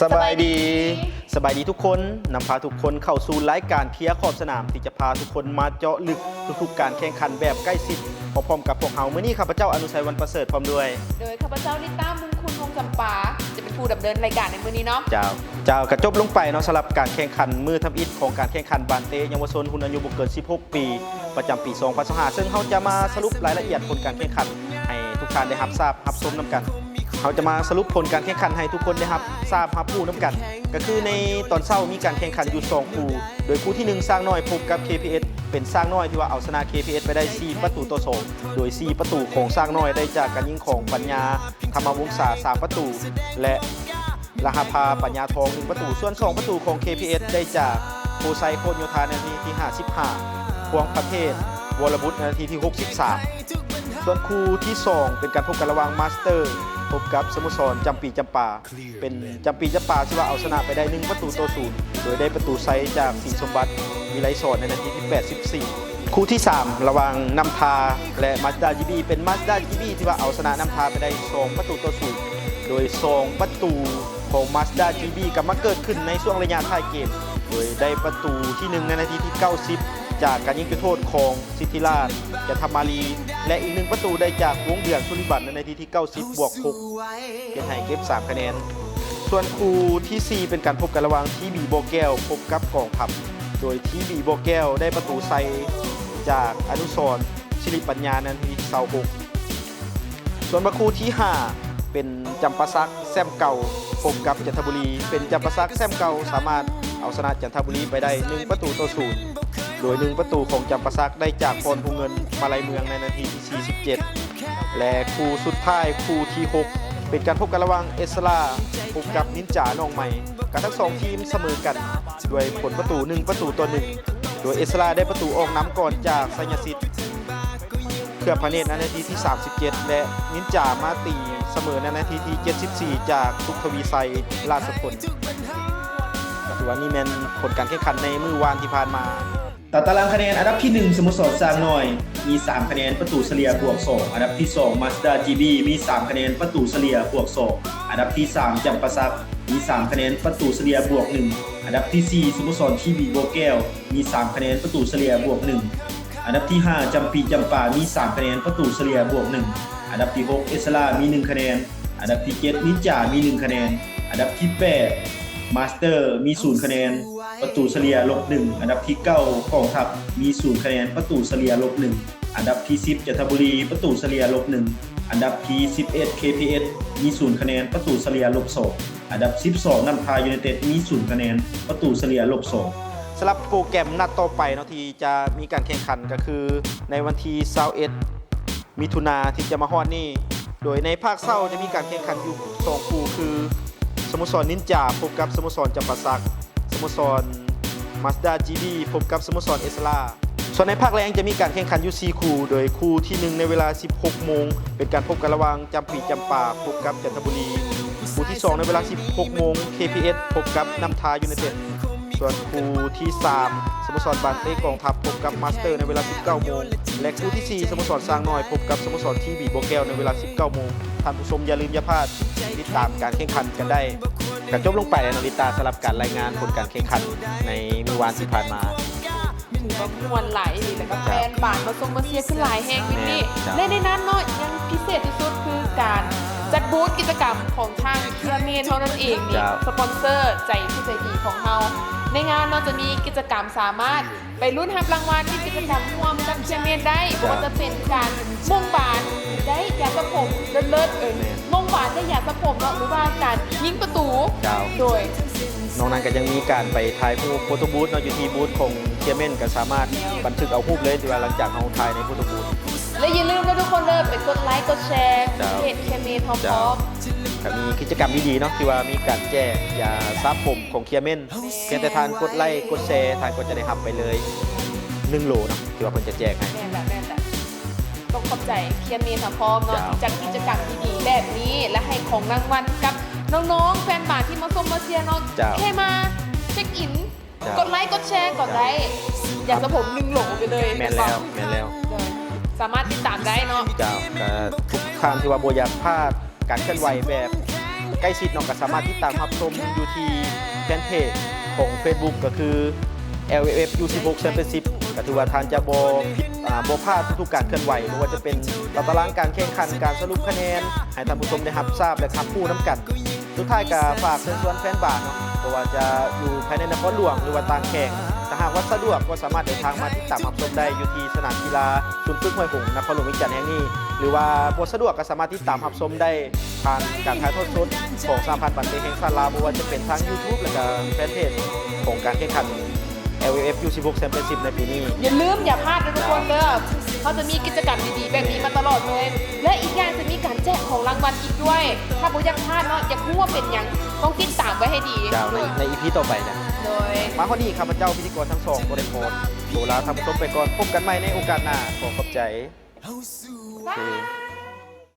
ສະບາຍດີ ສະບາຍດີທຸກຄົນ, ນຳພາທຸກຄົນເຂົ້າສູ່ລາຍການເພຍຂອບສະໜາມ ທີ່ຈະພາທຸກຄົນມາເຈາະເລິກທຸກໆການແຂ່ງຂັນແບບໃກ້ຊິດ ພ້ອມໆກັບພວກເຮົາ. ມື້ນີ້ຂ້າພະເຈົ້າ ອະນຸໄຊ ວັນປະເສີດ ພ້ອມດ້ວຍ ໂດຍຂ້າພະເຈົ້າ ລິຕາ ມຸງຄຸນ ວົງຈຳປາ ຈະເປັນຜູ້ດຳເນີນລາຍການໃນມື້ນີ້ເນາະ. ເຈົ້າ ເຈົ້າ ກະຈົບລົງໄປເນາະ ສຳລັບການແຂ່ງຂັນມື້ທຳອິດຂອງການແຂ່ງຂັນບານເຕະເຍົາວະຊົນຮຸ່ນອາຍຸບໍ່ເກີນສິບຫົກປີ ປະຈຳປີສອງພັນຊາວຫ້າ ເຊິ່ງເຮົາຈະມາສະຫຼຸບລາຍລະອຽດຜົນການແຂ່ງຂັນໃຫ້ທຸກທ່ານໄດ້ຮັບຊາບຮັບຊົມນຳກັນ. ເຮົາຈະມາສະຫຼຸບຜົນການແຂ່ງຂັນໃຫ້ທຸກຄົນໄດ້ຮັບຊາບຮັບຮູ້ນຳກັນ. ກະຄືໃນຕອນເຊົ້າມີການແຂ່ງຂັນຢູ່ສອງຄູ່, ໂດຍຄູ່ທີໜຶ່ງ ຊ້າງນ້ອຍພົບກັບ ເຄ ພີ ເອສ ເປັນຊ້າງນ້ອຍທີ່ວ່າເອົາຊະນະ ເຄ ພີ ເອສ ໄປໄດ້ສີ່ປະຕູຕໍ່ສອງ ໂດຍສີ່ປະຕູຂອງຊ້າງນ້ອຍໄດ້ຈາກການຍິງຂອງປັນຍາ ທຳມະວົງສາ ສາມປະຕູ ແລະ ລະຫະພາ ປັນຍາທອງ ໜຶ່ງປະຕູ, ສ່ວນສອງປະຕູຂອງ ເຄ ພີ ເອສ ໄດ້ຈາກ ໂພໄຊ ໂຄດໂຍທາ ນາທີທີຫ້າສິບຫ້າ, ພວງພະເທດ ວໍລະບຸດ ນາທີທີຫົກສິບສາມ. ສ່ວນຄູ່ທີສອງ ເປັນການພົບກັນລະຫວ່າງມາສເຕີ ພົບກັບສະໂມສອນຈຳປີຈຳປາ ເປັນຈຳປີຈຳປາທີ່ວ່າເອົາຊະນະໄປໄດ້ໜຶ່ງປະຕູຕໍ່ສູນ ໂດຍໄດ້ປະຕູໄຊຈາກ ສີສົມບັດ ວິໄລສອນ ໃນນາທີທີແປດສິບສີ່. ຄູ່ທີສາມ ລະຫວ່າງນ້ຳທາ ແລະ ມາສດ້າ ຈີບີ ເປັນມາສດ້າ ຈີບີ ທີ່ວ່າເອົາຊະນະນ້ຳທາໄປໄດ້ສອງປະຕູຕໍ່ສູນ ໂດຍສອງປະຕູຂອງມາສດ້າ ຈີບີ ກໍມາເກີດຂຶ້ນໃນຊ່ວງໄລຍະທ້າຍເກມ ໂດຍໄດ້ປະຕູທີໜຶ່ງໃນນາທີທີເກົ້າສິບ ຈາກການຍິງຈຸດໂທດຂອງ ສິດທິລາດ ຈັນທະມາລີ ແລະ ອີກໜຶ່ງປະຕູໄດ້ຈາກ ວົງເດືອນ ສຸລິບັນ ໃນນາທີທີເກົ້າສິບບວກຫົກ ເຮັດໃຫ້ເກັບສາມຄະແນນ. ສ່ວນຄູ່ທີສີ່ ເປັນການພົບກັນລະຫວ່າງ ທີບີ ບໍ່ແກ້ວ ພົບກັບກອງທັບ ໂດຍ ທີບີ ບໍ່ແກ້ວ ໄດ້ປະຕູໄຊຈາກ ອະນຸສອນ ສິລິປັນຍາ ໃນນາທີທີຊາວຫົກ. ສ່ວນມາຄູ່ທີຫ້າ ເປັນຈຳປາສັກແຊ້ມເກົ່າພົບກັບຈັນທະບູລີ ເປັນຈຳປາສັກແຊ້ມເກົ່າສາມາດເອົາຊະນະຈັນທະບູລີໄປໄດ້ໜຶ່ງປະຕູຕໍ່ສູນ ໂດຍໜຶ່ງປະຕູຂອງຈຳປາສັກໄດ້ຈາກ ພອນ ພູເງິນ ມາໄລເມືອງ ໃນນາທີທີສີ່ສິບເຈັດ ແລະ ຄູ່ສຸດທ້າຍ ຄູ່ທີຫົກ ເປັນການພົບກັນລະຫວ່າງ ເອສລາ ພົບກັບນິນຈາ ໜອງໃໝ່ ກະທັງສອງທີມສະເໝີກັນດ້ວຍຜົນປະຕູໜຶ່ງປະຕູຕໍ່ໜຶ່ງ ໂດຍ ເອສລາ ໄດ້ປະຕູອອກນຳກ່ອນຈາກ ໄຊຍະສິດ ເຄືອພະເນດ ໃນນາທີທີສາມສິບເຈັດ ແລະ ນິນຈາ ມາຕີສະເໝີໃນນາທີທີເຈັດສິບສີ່ ຈາກ ສຸກທະວີໄຊ ລາດສະພົນ. ກະຖືວ່ານີ້ແມ່ນຜົນການແຂ່ງຂັນໃນມື້ວານທີ່ຜ່ານມາ. ຕາຕະລາງຄະແນນ ອັນດັບທີໜຶ່ງ ສະໂມສອນຊ້າງນ້ອຍ ມີສາມຄະແນນ ປະຕູສະເລ່ຍບວກສອງ, ອັນດັບທີສອງ ມາສດ້າ ຈີບີ ມີສາມຄະແນນ ປະຕູສະເລ່ຍບວກສອງ, ອັນດັບທີສາມ ຈຳປາສັກ ມີສາມຄະແນນ ປະຕູສະເລ່ຍບວກໜຶ່ງ, ອັນດັບທີສີ່ ສະໂມສອນ ທີບີ ບໍ່ແກ້ວ ມີສາມຄະແນນ ປະຕູສະເລ່ຍບວກໜຶ່ງ, ອັນດັບທີຫ້າ ຈຳປີຈຳປາ ມີສາມຄະແນນ ປະຕູສະເລ່ຍບວກໜຶ່ງ, ອັນດັບທີຫົກ ເອສລາ ມີໜຶ່ງຄະແນນ, ອັນດັບທີເຈັດ ນິນຈາ ມີໜຶ່ງຄະແນນ, ອັນດັບທີແປດ ມາສເຕີ ມີສູນຄະແນນ ປະຕູສະເລ່ຍລົບໜຶ່ງ, ອັນດັບທີເກົ້າ ກອງທັບ ມີສູນຄະແນນ ປະຕູສະເລ່ຍລົບໜຶ່ງ, ອັນດັບທີສິບ ຈັນທະບູລີ ປະຕູສະເລ່ຍລົບໜຶ່ງ, ອັນດັບທີສິບເອັດ ເຄ ພີ ເອສ ມີສູນຄະແນນ ປະຕູສະເລ່ຍລົບສອງ, ອັນດັບສິບສອງ ນ້ຳທາ ຢູໄນເຕັດ ມີສູນຄະແນນ ປະຕູສະເລ່ຍລົບສອງ. ສຳລັບໂປຣແກຣມນັດຕໍ່ໄປເນາະ ທີ່ຈະມີການແຂ່ງຂັນ ກໍຄືໃນວັນທີຊາວເອັດ ມິຖຸນາທີ່ຈະມາຮອດນີ້, ໂດຍໃນພາກເຊົ້າຈະມີການແຂ່ງຂັນຢູ່ສອງຄູ່ ຄື ສະໂມສອນນິນຈາ ພົບກັບສະໂມສອນຈຳປາສັກ, ສະໂມສອນມາສດ້າ ຈີບີ ພົບກັບສະໂມສອນເອສລາ. ສ່ວນໃນພາກແລງຈະມີການແຂ່ງຂັນຢູ່ສີ່ຄູ່, ໂດຍຄູ່ທີໜຶ່ງໃນເວລາສິບຫົກໂມງ ເປັນການພົບກັນລະຫວ່າງຈຳປີຈຳປາ ພົບກັບຈັນທະບູລີ, ຄູ່ທີສອງໃນເວລາສິບຫົກໂມງ ເຄ ພີ ເອສ ພົບກັບນ້ຳທາ ຢູໄນເຕັດ. ສ່ວນຄູ່ທີສາມ ສະໂມສອນບານເຕະກອງທັບ ພົບກັບມາສເຕີ ໃນເວລາສິບເກົ້າໂມງ ແລະ ຄູ່ທີສີ່ ສະໂມສອນຊ້າງນ້ອຍ ພົບກັບສະໂມສອນ ທີບີ ບໍ່ແກ້ວ ໃນເວລາສິບເກົ້າໂມງ. ທ່ານຜູ້ຊົມຢ່າລືມຢ່າພາດ ຕິດຕາມການແຂ່ງຂັນກັນໄດ້. ກະຈົບລົງໄປແລ້ວເນາະ ລິຕາ ສຳລັບການລາຍງານຜົນການແຂ່ງຂັນໃນມື້ວານທີ່ຜ່ານມາ. ຖືວ່າມ່ວນຫຼາຍອີ່ຫຼີ ແລ້ວກໍ ເຈົ້າ ແຟນບານມາຊົມມາເຊຍຂຶ້ນຫຼາຍແຮງ ວິນນີ້ ແມ່ນ ເຈົ້າ ແລະ ໃນນັ້ນເນາະ ຍັງພິເສດທີ່ສຸດຄືການຈັດບູດກິດຈະກຳຂອງທາງເຄຍເມນເຮົານັ້ນເອງນີ້ ເຈົ້າ ສະປອນເຊີໃຈຜູ້ໃຈດີຂອງເຮົາ. ໃນງານເນາະ ຈະມີກິດຈະກຳສາມາດໄປລຸ້ນຮັບລາງວັນ ມີກິດຈະກຳຮ່ວມກັບເຄຍເມນໄດ້ ເຈົ້າ ບໍ່ວ່າຈະເປັນການມຸງບານ ຫຼື ໄດ້ຢາສະຜົມເລີດໆ ເອີ ແມ່ນ ມຸງບານໄດ້ຢາສະຜົມເນາະ ຫຼືວ່າການຍິງປະຕູ ເຈົ້າ ໂດຍ ນອກນັ້ນກໍຍັງມີການໄປຖ່າຍຮູບໂຟໂຕ້ບູດເນາະ ຢູ່ທີ່ບູດຂອງເຄຍເມນ ກໍສາມາດບັນທຶກເອົາຮູບເລີຍ ທີ່ວ່າຫຼັງຈາກເຮົາຖ່າຍໃນໂຟໂຕ້ບູດ. ແລະ ຢ່າລືມເດີທຸກຄົນເດີ ໄປກົດໄລກົດແຊ ເຈົ້າ ເພຈເຄຍເມນເຮົາ ເຈົ້າ ພ້ອມ. ກໍມີກິດຈະກຳດີໆເນາະ ທີ່ວ່າມີການແຈກຢາສະຜົມຂອງເຄຍເມນ ພຽງແຕ່ທ່ານກົດໄລກົດແຊ ທ່ານກໍຈະໄດ້ຮັບໄປເລີຍໜຶ່ງໂຫຼເນາະ ທີ່ວ່າເພິ່ນຈະແຈກໃຫ້. ແມ່ນແຫຼະ ແມ່ນແຫຼະ. ຕ້ອງຂອບໃຈເຄຍເມນເຮົາພ້ອມເນາະ ເຈົ້າ ທີ່ຈັດກິດຈະກຳດີໆແບບນີ້ ແລະ ໃຫ້ຂອງລາງວັນກັບນ້ອງໆ ແຟນບານທີ່ມາຊົມມາເຊຍເນາະ ເຈົ້າ ແຄ່ມາເຊັກອິນ ເຈົ້າ ກົດໄລກົດແຊກໍໄດ້ ເຈົ້ຢາສະຜົມໜຶ່ງໂຫຼໄປເລີຍ. ແມ່ນແລ້ວ ແມ່ນແລ້ວ ໂດຍ ສາມາດຕິດຕາມໄດ້ເນາະ. ເຈົ້າ ກໍທຸກທ່ານທີ່ວ່າບໍ່ຢາກພາດການເຄື່ອນໄຫວແບບ ໃກ້ຊິດເນາະ ກໍສາມາດຕິດຕາມຮັບຊົມຢູ່ທີ່ແຟນເພຈຂອງເຟສບຸກ ກໍຄື ແອລເອຟເອຟຢູສິບຫົກແຊມປຽນຊິບ ກໍຖືວ່າທ່ານຈະບໍ່ຜິດ ອ່າ ບໍ່ພາດທຸກໆການເຄື່ອນໄຫວ ບໍ່ວ່າຈະເປັນຕາຕະລາງການແຂ່ງຂັນ ການສະຫຼຸບຄະແນນ ໃຫ້ທ່ານຜູ້ຊົມໄດ້ຮັບຊາບ ແລະ ຮັບຮູ້ນຳກັນ. ສຸດທ້າຍກໍຝາກເຊີນຊວນແຟນບານເນາະ ບໍ່ວ່າຈະຢູ່ພາຍໃນນະຄອນຫຼວງ ຫຼືວ່າຕ່າງແຂວງ ຖ້າຫາກວ່າສະດວກກໍສາມາດເດີນທາງມາຕິດຕາມຮັບຊົມໄດ້ຢູ່ທີ່ສະໜາມກິລາສູນຝຶກຫ້ວຍຫົງ ນະຄອນຫຼວງວຽງຈັນແຫ່ງນີ້ ຫຼືວ່າບໍ່ສະດວກກໍສາມາດຕິດຕາມຮັບຊົມໄດ້ ຜ່ານການຖ່າຍທອດສົດຂອງສະຫະພັນບານເຕະແຫ່ງຊາດລາວ ບໍ່ວ່າຈະເປັນທາງ YouTube ແລະກະແຟນເພຈຂອງການແຂ່ງຂັນ ແອລເອຟເອຟຢູສິບຫົກແຊມປຽນຊິບໃນປີນີ້. ຢ່າລືມຢ່າພາດເດີທຸກຄົນເດີ ເຮົາຈະມີກິດຈະກຳດີໆແບບນີ້ມາຕະຫຼອດເລີຍ ແລະ ອີກຢ່າງຈະມີການແຈກຂອງລາງວັນອີກດ້ວຍ. ຖ້າບໍ່ຢາກພາດເນາະ ຢາກຮູ້ວ່າເປັນຫຍັງ ຕ້ອງຕິດຕາມໄວ້ໃຫ້ດີ. ເຈົ້າ ໃນ ໃນອີພີຕໍ່ໄປນະ. ໂດຍ ມາຮອດນີ້ຂ້າພະເຈົ້າພິທີກອນທັງສອງກໍໄດ້ຂໍໂຕລາທ່ານຜູ້ຊົມໄປກ່ອນ. ພົບກັນໃໝ່ໃນໂອກາດໜ້າ. ຂໍຂອບໃຈ. ໂອເຄ.